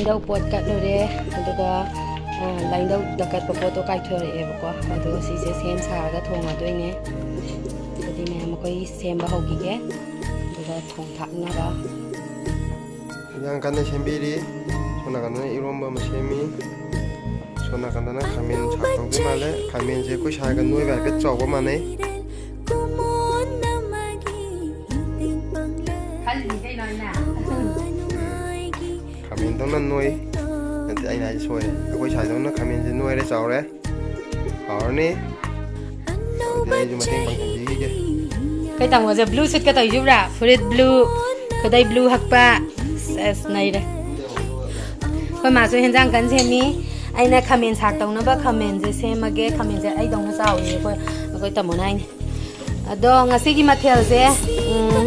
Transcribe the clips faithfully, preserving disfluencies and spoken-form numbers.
ꯂꯥꯏꯅꯧ ꯄꯣꯠ ꯀꯠꯂꯨꯔꯦ, ꯑꯗꯨꯒ, ꯑ, ꯂꯥꯏꯅꯧꯗ ꯀꯠꯄ ꯄꯣꯠꯇꯣ ꯀꯥꯏꯊꯣꯔꯛꯑꯦꯕꯀꯣ꯫ ꯑꯗꯣ ꯁꯤꯁꯦ ꯁꯦꯝ ꯁꯥꯔꯒ ꯊꯣꯡꯉꯗꯣꯏꯅꯦ꯫ ꯑꯗꯨꯗꯤ ꯃꯌꯥꯝ ꯑꯩꯈꯣꯏ ꯁꯦꯝꯕ ꯍꯧꯈꯤꯒꯦ, ꯑꯗꯨꯒ ꯊꯣꯡ ꯊꯥꯛꯅꯕ꯫ ꯏꯟꯖꯥꯡ ꯀꯟꯅ ꯁꯦꯝꯕꯤꯔꯤ꯫ ꯁꯣꯝ ꯅꯥꯀꯟꯗꯅ ꯏꯔꯣꯝꯕ ꯑꯃ ꯁꯦꯝꯃꯤ꯫ ꯁꯣꯝ ꯅꯥꯀꯟꯗꯅ ꯈꯥꯃꯦꯟ ꯁꯥꯛ ꯇꯧꯗꯣꯏ ꯃꯥꯜꯂꯦ꯫ ꯈꯥꯃꯦꯟꯁꯦ ꯑꯩꯈꯣꯏ ꯁꯥꯏꯒ ꯅꯣꯏꯒ ꯍꯥꯏꯐꯦꯠ ꯆꯥꯎꯕ ꯃꯥꯟꯅꯩ꯫ ꯈꯜꯂꯤꯅꯤ ꯀꯩꯅꯣ ꯑꯩꯅ꯫ ꯈꯥꯃꯦꯟꯗꯧꯅ ꯅꯣꯏ꯫ ꯅꯠꯇꯦ, ꯑꯩꯅ ꯍꯥꯏꯁꯦ ꯁꯣꯏꯔꯦ꯫ ꯑꯩꯈꯣꯏ ꯁꯥꯏꯗꯧꯅ ꯈꯥꯃꯦꯟꯁꯦ ꯅꯣꯏꯔꯦ, ꯆꯥꯎꯔꯦ꯫ ꯍꯥꯎꯔꯅꯤ꯫ ꯑꯗꯨꯗꯤ ꯑꯩꯁꯨ ꯃꯇꯦꯡ ꯄꯥꯡꯁꯤꯟꯕꯤꯈꯤꯒꯦ꯫ ꯑꯩꯈꯣꯏ ꯇꯥꯃꯣꯁꯦ blue suit ꯀ ꯇꯧꯏꯁꯦ ꯎꯕ꯭ꯔꯥ? ꯐꯨꯔꯤꯠ blue, ꯈꯨꯗꯩ blue ꯍꯛꯄ꯫ ꯑꯁ, ꯅꯩꯔꯦ꯫ ꯑꯩꯈꯣꯏ ꯃꯥꯁꯨ ꯍꯦꯟꯖꯥꯡ ꯀꯟꯅ ꯁꯦꯝꯃꯤ꯫ ꯑꯩꯅ ꯈꯥꯃꯦꯟ ꯁꯥꯛ ꯇꯧꯅꯕ ꯈꯥꯃꯦꯟꯁꯦ ꯁꯦꯝꯃꯒꯦ꯫ ꯈꯥꯃꯦꯟꯁꯦ ꯑꯩꯗꯧꯅ ꯆꯥꯎꯏ ꯑꯩꯈꯣꯏ, ꯑꯩꯈꯣꯏ ꯇꯥꯃꯣꯅ ꯍꯥꯏꯅꯤ꯫ ꯑꯗꯣ ꯉꯁꯤꯒꯤ ꯃꯊꯦꯜꯁꯦ, ꯎꯝ,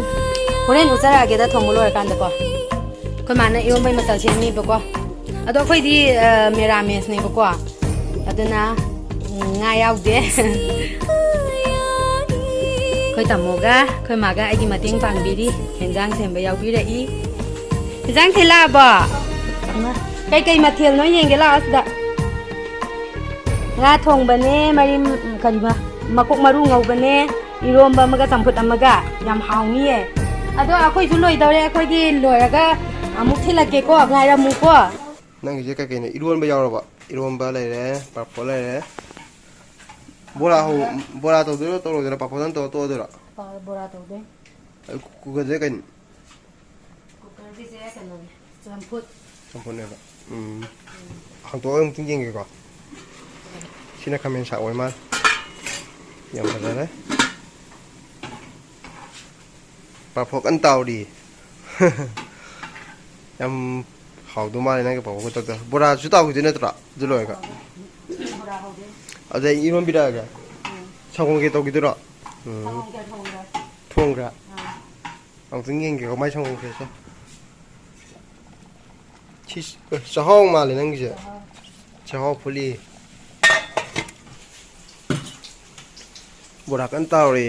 ꯍꯣꯔꯦꯟ ꯎꯠꯆꯔꯛꯑꯒꯦꯗ ꯊꯣꯡꯕ ꯂꯣꯏꯔꯀꯥꯟꯗꯀꯣ꯫ ꯑꯩꯈꯣꯏ ꯃꯥꯅ ꯏꯔꯣꯟꯕꯩ ꯃꯆꯜ ꯁꯦꯝꯃꯤꯕꯀꯣ꯫ ꯑꯗꯣ ꯑꯩꯈꯣꯏꯗꯤ, ꯑ, ꯃꯦꯔꯥꯃꯦꯁꯅꯦꯕꯀꯣ꯫ ꯑꯗꯨꯅ, ꯎꯝ, ꯉꯥ ꯌꯥꯎꯗꯦ꯫ ꯑꯩꯈꯣꯏ ꯇꯥꯃꯣꯒ ꯑꯩꯈꯣꯏ ꯃꯥꯒ ꯑꯩꯒꯤ ꯃꯇꯦꯡ ꯄꯥꯡꯕꯤꯔꯤ꯫ ꯍꯦꯟꯖꯥꯡ ꯁꯦꯝꯕ ꯌꯥꯎꯕꯤꯔꯛꯏ꯫ ꯍꯦꯟꯖꯥꯡ ꯊꯤꯜꯂꯛꯑꯕꯣ? ꯀꯩꯀꯩ ꯃꯊꯦꯜꯅꯣ ꯌꯦꯡꯒꯦ ꯂꯥꯛꯑꯣ ꯁꯤꯗ꯫ ꯉꯥ ꯊꯣꯡꯕꯅꯦ, ꯃꯔꯤꯟ, ꯀꯔꯤꯕ, ꯃꯀꯣꯛ ꯃꯔꯨ ꯉꯧꯕꯅꯦ, ꯏꯔꯣꯝꯕ ꯑꯃꯒ ꯆꯝꯐꯨꯠ ꯑꯃꯒ꯫ ꯌꯥꯝ ꯍꯥꯎꯅꯤꯌꯦ꯫ ꯑꯗꯣ ꯑꯩꯈꯣꯏꯁꯨ ꯂꯣꯏꯗꯧꯔꯦ, ꯑꯩꯈꯣꯏꯒꯤ ꯂꯣꯏꯔꯒ ꯑꯃꯨꯛ ꯊꯤꯜꯂꯛꯀꯦꯀꯣ, ꯉꯥꯏꯔꯝꯃꯨꯀꯣ꯫ ꯅꯪꯒꯤꯁꯦ ꯀꯩꯀꯩꯅꯣ? ꯏꯔꯣꯟꯕ ꯌꯥꯎꯔꯕ? ꯏꯔꯣꯟꯕ ꯂꯩꯔꯦ, ꯄꯥꯐꯣꯔ ꯂꯩꯔꯦ꯫ ꯕꯣꯔꯥ ꯍꯧ-, ꯕꯣꯔꯥ ꯇꯧꯗꯣꯏꯔꯣ, ꯇꯧꯔꯣꯏꯗꯣꯏꯔꯣ? ꯄꯥꯐꯣꯔꯗꯪ ꯇꯧꯔ ꯇꯣꯛꯑꯗꯣꯏꯔꯣ? ꯑ, ꯕꯣꯔꯥ ꯇꯧꯗꯣꯏ꯫ ꯑ, ꯀꯨꯀꯔꯁꯦ ꯀꯩꯅꯣ? ꯀꯨꯀꯔꯒꯤꯁꯦ ꯀꯩꯅꯣꯅꯦ, ꯆꯝꯐꯨꯠ꯫ ꯆꯝꯐꯨꯠꯅꯦꯕ꯫ ꯎꯝ꯫ ꯍꯥꯡꯇꯣꯛꯑꯒ ꯑꯃꯨꯛꯇꯪ ꯌꯦꯡꯒꯦꯀꯣ꯫ ꯁꯤꯅ ꯈꯥꯃꯦꯟ ꯁꯥꯛ ꯑꯣꯏ ꯃꯥꯜꯂꯦ꯫ ꯌꯥꯝ ꯐꯖꯔꯦ꯫ ꯄꯥꯐꯣꯔ ꯀꯟꯅ ꯇꯥꯎꯔꯤ꯫ ꯌꯥꯝ ꯍꯥꯎꯗꯧ ꯃꯥꯜꯂꯦ ꯅꯪꯒꯤ ꯄꯥꯐꯣꯔ ꯈꯨꯇꯛꯇꯣ꯫ ꯕꯣꯔꯥꯁꯨ ꯇꯥꯎꯈꯤꯗꯣꯏ ꯅꯠꯇ꯭ꯔꯣ ꯑꯗꯨ ꯂꯣꯏꯔꯒ? ꯕꯣꯔꯥ ꯍꯧꯗꯦ꯫ ꯑꯗꯩ ꯏꯔꯣꯟꯕꯤꯔꯛꯑꯒꯦ? ꯎꯝ꯫ ꯁꯪꯒꯣꯝ ꯈꯦꯔ ꯇꯧꯈꯤꯗꯣꯏꯔꯣ? ꯎꯝ꯫ ꯁꯪꯒꯣꯝ ꯈꯦꯔ ꯊꯣꯡꯈ꯭ꯔꯦ꯫ ꯊꯣꯡꯈ꯭ꯔꯦ? ꯑꯥ꯫ ꯑꯃꯨꯛꯇꯪ ꯌꯦꯡꯒꯦꯀꯣ ꯃꯥꯏ ꯁꯪꯒꯣꯝ ꯈꯦꯔꯁꯦ꯫ ꯁꯤ ꯆꯥꯛꯍꯥꯎ ꯃꯥꯜꯂꯦ ꯅꯪꯒꯤꯁꯦ꯫ ꯆꯥꯛꯍꯥꯎ꯫ ꯆꯥꯛꯍꯥꯎ ꯐꯨꯠꯂꯤ꯫ ꯕꯣꯔꯥ ꯀꯟꯅ ꯇꯥꯎꯔꯤ꯫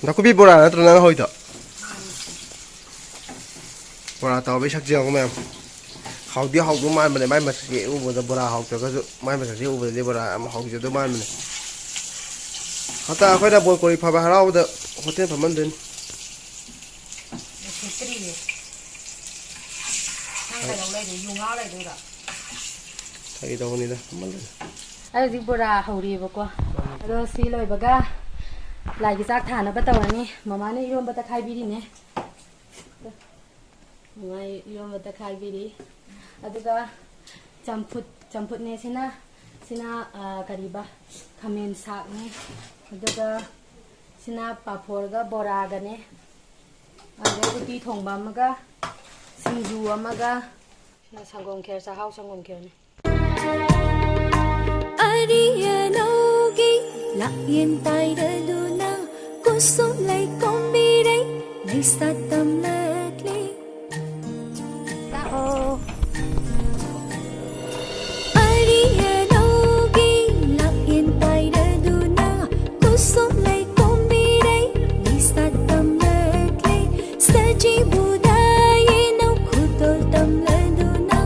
ꯅꯥꯀꯨꯞꯄꯤ ꯕꯣꯔꯥ ꯅꯠꯇ꯭ꯔꯣ ꯅꯪ ꯍꯧꯔꯤꯗꯣ? ꯕꯣꯔꯥ ꯇꯥꯎꯕꯩ ꯁꯛꯁꯦ ꯌꯦꯡꯉꯨ ꯃꯌꯥꯝ꯫ ꯍꯥꯎꯗꯤ ꯍꯥꯎꯗꯧ ꯃꯥꯟꯕꯅꯦ, ꯃꯥꯏ ꯃꯁꯛꯁꯦ ꯎꯕꯗ ꯕꯣꯔꯥ ꯍꯥꯎꯇ꯭ꯔꯒꯁꯨ, ꯃꯥꯏ ꯃꯁꯛꯁꯦ ꯎꯕꯗꯗꯤ ꯕꯣꯔꯥ ꯌꯥꯝ ꯍꯥꯎꯖꯗꯧ ꯃꯥꯟꯕꯅꯦ꯫ ꯍꯟꯗꯛ ꯑꯩꯈꯣꯏꯅ ꯕꯣꯔ ꯀꯣꯔꯤ ꯐꯥꯕ ꯍꯔꯥꯎꯕꯗ ꯍꯣꯇꯦꯜ ꯐꯝꯍꯟꯗꯣꯏꯅꯤ꯫ ꯎꯁꯤꯠꯇ꯭ꯔꯤꯌꯦ꯫ ꯅꯪ ꯀꯩꯗꯧ ꯂꯩꯗꯣꯏ? ꯌꯨ ꯉꯥꯎ ꯂꯩꯗꯣꯏꯔꯣ? ꯐꯥꯒꯤ ꯇꯧꯕꯅꯤꯗ, ꯐꯝꯍꯜꯂꯣꯏꯗ꯫ ꯑꯩ ꯍꯧꯖꯤꯛ ꯕꯣꯔꯥ ꯍꯧꯔꯤꯕꯀꯣ꯫ ꯑꯗꯣ ꯁꯤ ꯂꯣꯏꯕꯒ ꯂꯥꯏꯒꯤ ꯆꯥꯛ ꯊꯥꯅꯕ ꯇꯧꯔꯅꯤ꯫ ꯃꯃꯥꯅ ꯏꯔꯣꯟꯕ ꯇꯛꯈꯥꯏꯕꯤꯔꯤꯅꯦ꯫ ꯃꯃꯥ ꯏꯔꯣꯟꯕ ꯇꯛꯈꯥꯏꯕꯤꯔꯤ꯫ ꯑꯗꯨꯒ ꯆꯝꯐꯨꯠ, ꯆꯝꯐꯨꯠꯅꯦ ꯁꯤꯅ꯫ ꯁꯤꯅ, ꯑ, ꯀꯔꯤꯕ? ꯈꯥꯃꯦꯟ ꯁꯥꯛꯅꯦ꯫ ꯑꯗꯨꯒ ꯁꯤꯅ ꯄꯥꯐꯣꯔꯒ ꯕꯣꯔꯥꯒꯅꯦ꯫ ꯑꯗꯩ ꯎꯇꯤ ꯊꯣꯡꯕ ꯑꯃꯒ, ꯁꯤꯡꯖꯨ ꯑꯃꯒ, ꯁꯤꯅ ꯁꯪꯒꯣꯝ ꯈꯦꯔ, ꯆꯥꯛꯍꯥꯎ ꯁꯪꯒꯣꯝ ꯈꯦꯔꯅꯦ꯫ ꯑꯔꯤꯌꯥꯅꯧꯒꯤ ꯂꯥꯛꯌꯦꯟ ꯄꯥꯏꯔꯗꯨꯅ ꯀꯨꯁꯨꯝ ꯂꯩꯈꯣꯝꯕꯤꯔꯩ ꯂꯩꯁꯥ ꯇꯝꯂꯛꯂꯤ꯫ ꯂꯥꯛꯑꯣ꯫ ꯑꯔꯤꯌꯥꯅꯧꯒꯤ ꯂꯥꯛꯌꯦꯟ ꯄꯥꯏꯔꯗꯨꯅ ꯀꯨꯁꯨꯝ ꯂꯩꯈꯣꯝꯕꯤꯔꯩ ꯂꯩꯁꯥ ꯇꯝꯂꯛꯂꯤ꯫ ꯁꯖꯤꯕꯨꯗ ꯌꯦꯅꯧ ꯈꯨꯗꯣꯜ ꯇꯝꯂꯗꯨꯅ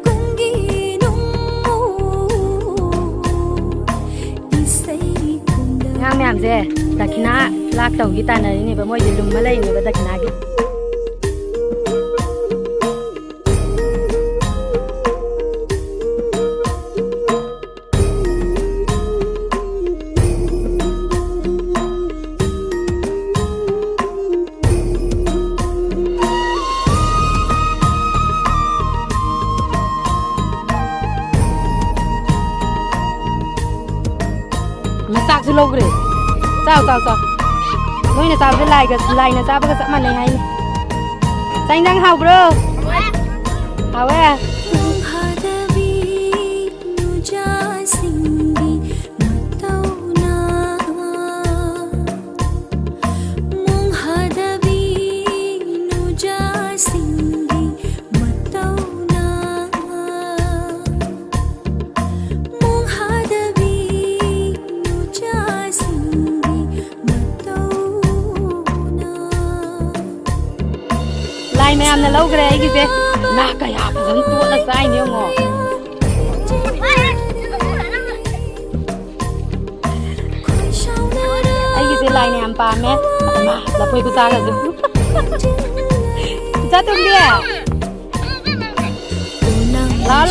ꯀꯨꯝꯒꯤ ꯅꯨꯡꯃꯨ ꯏꯁꯩ ꯈꯨꯝꯗ ꯑꯉꯥꯡ ꯃꯌꯥꯝꯁꯦ ꯗꯈꯤꯅꯥ ꯂꯥꯛꯇꯧꯒꯤ ꯇꯥꯟꯅꯔꯤꯅꯦꯕ, ꯃꯣꯏꯁꯦ ꯂꯨꯝꯃ ꯂꯩꯔꯤꯅꯦꯕ ꯗꯈꯤꯅꯥꯒꯤ꯫ ꯃꯆꯥꯛꯁꯨ ꯂꯧꯈ꯭ꯔꯦ꯫ ꯆꯥꯎ, ꯆꯥꯎ, ꯆꯥꯎ꯫ ꯅꯣꯏꯅ ꯆꯥꯕꯗ ꯂꯥꯏꯒ, ꯂꯥꯏꯅ ꯆꯥꯕꯒ ꯆꯞ ꯃꯥꯟꯅꯩ ꯍꯥꯏꯅꯤ꯫ ꯆꯥꯛ ꯏꯟꯖꯥꯡ ꯍꯥꯎꯕ꯭ꯔꯣ? ꯍꯥꯎꯋꯦ꯫ ꯅꯣꯡꯍꯥꯗꯕꯤ ꯅꯨꯖꯥꯁꯤꯡꯒꯤ ꯃꯇꯧꯅ ꯃꯣꯡꯍꯥꯗꯕꯤ ꯅꯨꯖꯥꯁꯤꯡꯒꯤ ꯃꯇꯧꯅ ꯃꯣꯡꯍꯥꯗꯕꯤ ꯅꯨꯖꯥꯁꯤꯡꯒꯤ ꯃꯇꯧꯅ ꯂꯥꯏ ꯃꯌꯥꯝꯅ ꯂꯧꯈ꯭ꯔꯦ ꯑꯩꯒꯤꯁꯦ꯫ ꯏꯃꯥ, ꯀꯌꯥ ꯐꯖꯅ ꯇꯣꯠꯂ ꯆꯥꯏꯅꯣ ꯌꯦꯡꯉꯣ꯫ ꯑꯩꯒꯤꯁꯦ ꯂꯥꯏꯅ ꯌꯥꯝ ꯄꯥꯝꯃꯦ꯫ ꯏꯃꯥ, ꯂꯐꯣꯏ ꯈꯨꯆꯥꯒꯁꯦ꯫ ꯏꯆꯥ ꯇꯣꯝꯕꯤ, ꯂꯥꯛꯑꯣ,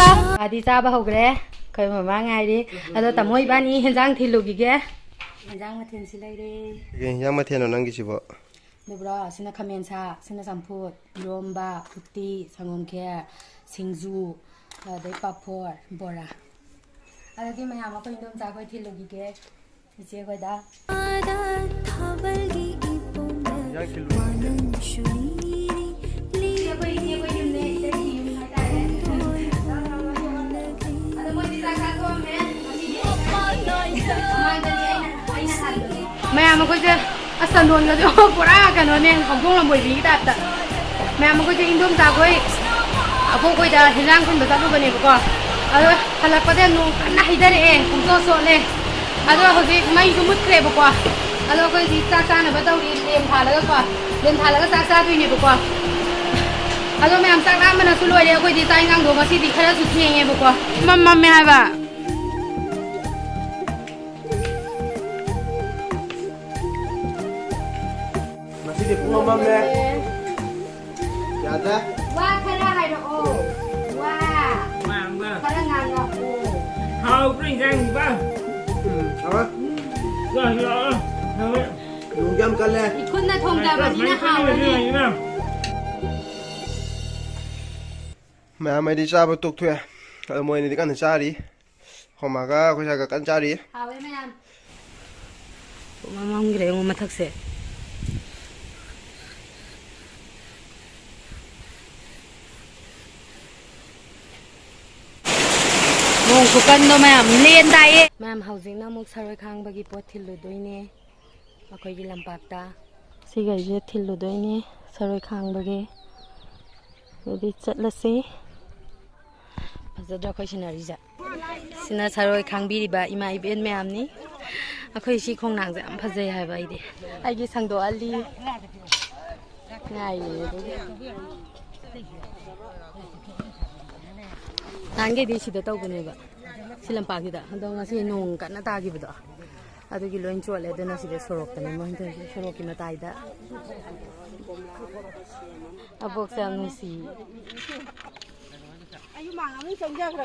ꯂꯥꯛꯑꯣ꯫ ꯆꯥꯗꯤ ꯆꯥꯕ ꯍꯧꯈ꯭ꯔꯦ꯫ ꯑꯩꯈꯣꯏ ꯃꯃꯥ ꯉꯥꯏꯔꯤ꯫ ꯑꯗꯣ ꯇꯥꯃꯣ ꯏꯕꯥꯅꯤ ꯍꯦꯟꯖꯥꯡ ꯊꯤꯜꯂꯨꯈꯤꯒꯦ꯫ ꯍꯦꯟꯖꯥꯡ ꯃꯊꯦꯜꯁꯤ ꯂꯩꯔꯦ꯫ ꯀꯩ ꯍꯦꯟꯖꯥꯡ ꯃꯊꯦꯜꯅꯣ ꯅꯪꯒꯤꯁꯤꯕꯣ? ꯑꯗꯨꯕꯨꯔꯣ, ꯁꯤꯅ ꯈꯥꯃꯦꯟ ꯁꯥ, ꯁꯤꯅ ꯆꯝꯐꯨꯠ, ꯏꯔꯣꯝꯕ, ꯎꯇꯤ, ꯁꯪꯒꯣꯝ ꯈꯦꯔ, ꯁꯤꯡꯖꯨ, ꯑꯗꯩ ꯄꯥꯐꯣꯔ, ꯕꯣꯔꯥ꯫ ꯑꯗꯨꯗꯤ ꯃꯌꯥꯝ ꯑꯩꯈꯣꯏ ꯏꯟꯗꯣꯝꯆꯥ ꯈꯣꯏ ꯊꯤꯜꯂꯨꯈꯤꯒꯦ, ꯏꯆꯦ ꯈꯣꯏꯗ꯫ ꯏꯟꯖꯥꯡ ꯊꯤꯜꯂꯨꯈꯤꯒꯦ꯫ ꯏꯆꯦ ꯈꯣꯏ, ꯏꯆꯦ ꯈꯣꯏ ꯌꯨꯝꯅꯦ, ꯏꯇꯩꯒꯤ ꯌꯨꯝ ꯍꯥꯏꯇꯥꯔꯦ꯫ ꯑꯗꯣ ꯃꯣꯏꯗꯤ ꯆꯥꯛ ꯆꯥꯊꯣꯛꯑꯝꯃꯦ꯫ ꯉꯁꯤꯗꯤ ꯑꯩꯅ, ꯑꯩꯅ ꯍꯥꯟꯕꯅꯦ꯫ ꯃꯌꯥꯝ ꯑꯩꯈꯣꯏꯁꯦ, ꯑꯁ, ꯆꯟꯗꯣꯟꯒꯁꯦ ꯄꯨꯔꯥ ꯀꯩꯅꯣꯅꯦ, ꯍꯧꯗꯣꯡ ꯂꯝꯕꯣꯏꯕꯤꯒꯤ ꯇꯥꯏꯞꯇ꯫ ꯃꯌꯥꯝ ꯑꯩꯈꯣꯏꯁꯦ ꯏꯟꯗꯣꯝꯆꯥ ꯈꯣꯏ ꯑꯕꯣꯛ ꯈꯣꯏꯗ ꯍꯦꯟꯖꯥꯡ ꯊꯤꯟꯕ ꯆꯠꯂꯨꯕꯅꯦꯕꯀꯣ꯫ ꯑꯗꯣ ꯍꯜꯂꯛꯄꯗ ꯅꯣꯡ ꯀꯟꯅ ꯍꯩꯊꯔꯛꯑꯦ, ꯄꯨꯡꯆꯣꯠ ꯆꯣꯠꯂꯦ꯫ ꯑꯗꯣ ꯍꯧꯖꯤꯛ ꯃꯩꯁꯨ ꯃꯨꯠꯈ꯭ꯔꯦꯕꯀꯣ꯫ ꯑꯗꯣ ꯑꯩꯈꯣꯏ ꯍꯧꯖꯤꯛ ꯆꯥꯛ ꯆꯥꯅꯕ ꯇꯧꯔꯤ, ꯂꯦꯝ ꯊꯥꯜꯂꯒꯀꯣ꯫ ꯂꯦꯝ ꯊꯥꯜꯂꯒ ꯆꯥꯛ ꯆꯥꯗꯣꯏꯅꯦꯕꯀꯣ꯫ ꯑꯗꯣ ꯃꯌꯥꯝ ꯆꯥꯛ ꯂꯥꯝꯕꯅꯁꯨ ꯂꯣꯏꯔꯦ꯫ ꯑꯩꯈꯣꯏꯗꯤ ꯆꯥꯛ ꯏꯟꯖꯥꯡꯗꯣ ꯉꯁꯤꯗꯤ ꯈꯔꯁꯨ ꯊꯦꯡꯉꯦꯕꯀꯣ꯫ ꯃꯝ ꯃꯝꯃꯦ ꯍꯥꯏꯕ꯫ ꯉꯁꯤꯗꯤ ꯄꯨꯡ ꯑꯃꯝꯃꯦ꯫ ꯌꯥꯗ꯭ꯔꯦ꯫ ꯋꯥ ꯈꯔ ꯍꯥꯏꯔꯛꯑꯣ꯫ ꯋꯥ꯫ ꯋꯥ, ꯋꯥ꯫ ꯈꯔ ꯉꯥꯡꯉꯛꯑꯣ꯫ ꯍꯥꯎꯕ꯭ꯔꯣ ꯏꯟꯖꯥꯡꯁꯤꯕꯣ? ꯎꯝ, ꯍꯥꯎꯋꯦ꯫ ꯆꯥ, ꯆꯥ, ꯍꯥꯎꯋꯦ꯫ ꯅꯨꯡꯗꯤ ꯌꯥꯝ ꯀꯜꯂꯦ꯫ ꯏꯈꯨꯠꯅ ꯊꯣꯡꯖꯕꯅꯤꯅ ꯍꯥꯎꯔꯅꯤ꯫ ꯃꯌꯥꯝ ꯑꯩꯗꯤ ꯆꯥꯕ ꯇꯣꯛꯊꯣꯛꯑꯦ꯫ ꯑꯗꯣ ꯃꯣꯏ ꯑꯅꯤꯗꯤ ꯀꯟꯅ ꯆꯥꯔꯤ꯫ ꯑꯩꯈꯣꯏ ꯃꯥꯒ ꯑꯩꯈꯣꯏ ꯁꯥꯏꯒ ꯀꯟꯅ ꯆꯥꯔꯤ꯫ ꯍꯥꯎꯋꯦ ꯃꯌꯥꯝ꯫ ꯄꯨꯡꯃꯝ ꯃꯝꯈ꯭ꯔꯦ ꯌꯦꯡꯉꯣ ꯃꯊꯛꯁꯦ꯫ ꯅꯣꯡ ꯈꯨꯀꯟꯗꯣ ꯃꯌꯥꯝ, ꯂꯦꯟ ꯇꯥꯏꯌꯦ꯫ ꯃꯌꯥꯝ, ꯍꯧꯖꯤꯛꯅ ꯑꯃꯨꯛ ꯁꯔꯣꯏ ꯈꯥꯡꯕꯒꯤ ꯄꯣꯠ ꯊꯤꯜꯂꯨꯗꯣꯏꯅꯦ꯫ ꯑꯩꯈꯣꯏꯒꯤ ꯂꯝꯄꯥꯛꯇ꯫ ꯁꯤꯈꯩꯁꯦ ꯊꯤꯜꯂꯨꯗꯣꯏꯅꯦ ꯁꯔꯣꯏ ꯈꯥꯡꯕꯒꯤ꯫ ꯑꯗꯨꯗꯤ ꯆꯠꯂꯁꯤ꯫ ꯐꯖꯗ꯭ꯔꯥ ꯑꯩꯈꯣꯏ ꯁꯤꯅꯔꯤꯁꯦ? ꯁꯤꯅ ꯁꯔꯣꯏ ꯈꯥꯡꯕꯤꯔꯤꯕ ꯏꯃꯥ ꯏꯕꯦꯟ ꯃꯌꯥꯝꯅꯤ꯫ ꯑꯩꯈꯣꯏ ꯁꯤ ꯈꯣꯡꯅꯥꯡꯁꯦ ꯌꯥꯝ ꯐꯖꯩ ꯍꯥꯏꯕ ꯑꯩꯗꯤ꯫ ꯑꯩꯒꯤ ꯁꯪꯗꯣꯛꯍꯜꯂꯤ꯫ ꯉꯥꯏꯔꯤꯅꯦ ꯑꯗꯨꯒꯤ꯫ ꯅꯍꯥꯟꯈꯩꯗꯤ ꯁꯤꯗ ꯇꯧꯕꯅꯦꯕ, ꯁꯤ ꯂꯝꯄꯥꯛꯁꯤꯗ꯫ ꯑꯗꯣ ꯉꯁꯤ ꯅꯣꯡ ꯀꯟꯅ ꯇꯥꯈꯤꯕꯗꯣ, ꯑꯗꯨꯒꯤ ꯂꯣꯏ ꯆꯣꯠꯂꯦ꯫ ꯑꯗꯨꯅ ꯁꯤꯗ ꯁꯣꯔꯣꯛꯇꯅꯦ ꯃꯣꯏ ꯇꯧꯔꯤꯁꯦ, ꯁꯣꯔꯣꯛꯀꯤ ꯃꯇꯥꯏꯗ꯫ ꯑꯕꯣꯛꯁꯦ ꯌꯥꯝ ꯅꯨꯡꯁꯤ꯫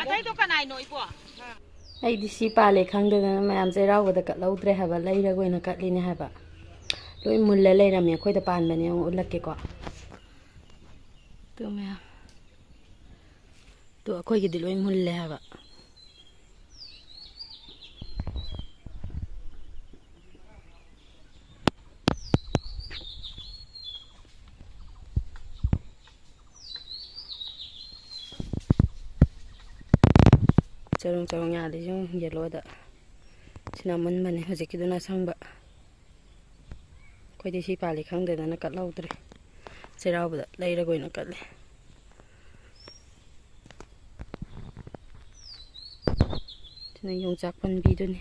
ꯑꯇꯩꯗꯣ ꯀꯅꯥꯏꯅꯣ ꯏꯕꯣ? ꯑꯩꯗꯤ ꯁꯤ ꯄꯥꯜꯂꯦ ꯈꯪꯗꯗꯅ ꯃꯌꯥꯝ ꯆꯩꯔꯥꯎꯕꯗ ꯀꯠꯍꯧꯗ꯭ꯔꯦ ꯍꯥꯏꯕ, ꯂꯩꯔꯒ ꯑꯣꯏꯅ ꯀꯠꯂꯤꯅꯦ ꯍꯥꯏꯕ꯫ ꯂꯣꯏ ꯃꯨꯜꯂ ꯂꯩꯔꯝꯃꯦ꯫ ꯑꯩꯈꯣꯏꯗ ꯄꯥꯟꯕꯅꯦ, ꯑꯃꯨꯛ ꯎꯠꯂꯛꯀꯦꯀꯣ꯫ ꯇꯨ ꯃꯌꯥꯝ꯫ ꯇꯨ ꯑꯩꯈꯣꯏꯒꯤꯗꯤ ꯂꯣꯏ ꯃꯨꯜꯂꯦ ꯍꯥꯏꯕ꯫ ꯆꯔꯣꯡ ꯆꯔꯣꯡ ꯌꯥꯜꯂꯤꯁꯦ ꯌꯦꯡꯉꯨ, ꯌꯦꯜꯂꯣꯗ꯫ ꯁꯤꯅ ꯑꯃꯨꯟꯕꯅꯦ, ꯍꯧꯖꯤꯛꯀꯤꯗꯨꯅ ꯑꯁꯪꯕ꯫ ꯑꯩꯈꯣꯏꯗꯤ ꯁꯤ ꯄꯥꯜꯂꯤ ꯈꯪꯗꯗꯅ ꯀꯠꯍꯧꯗ꯭ꯔꯦ꯫ ꯆꯩꯔꯥꯎꯕꯗ ꯂꯩꯔꯒ ꯑꯣꯏꯅ ꯀꯠꯂꯦ꯫ ꯁꯤꯅ ꯌꯣꯡꯆꯥꯛ ꯄꯥꯝꯕꯤꯗꯨꯅꯤ꯫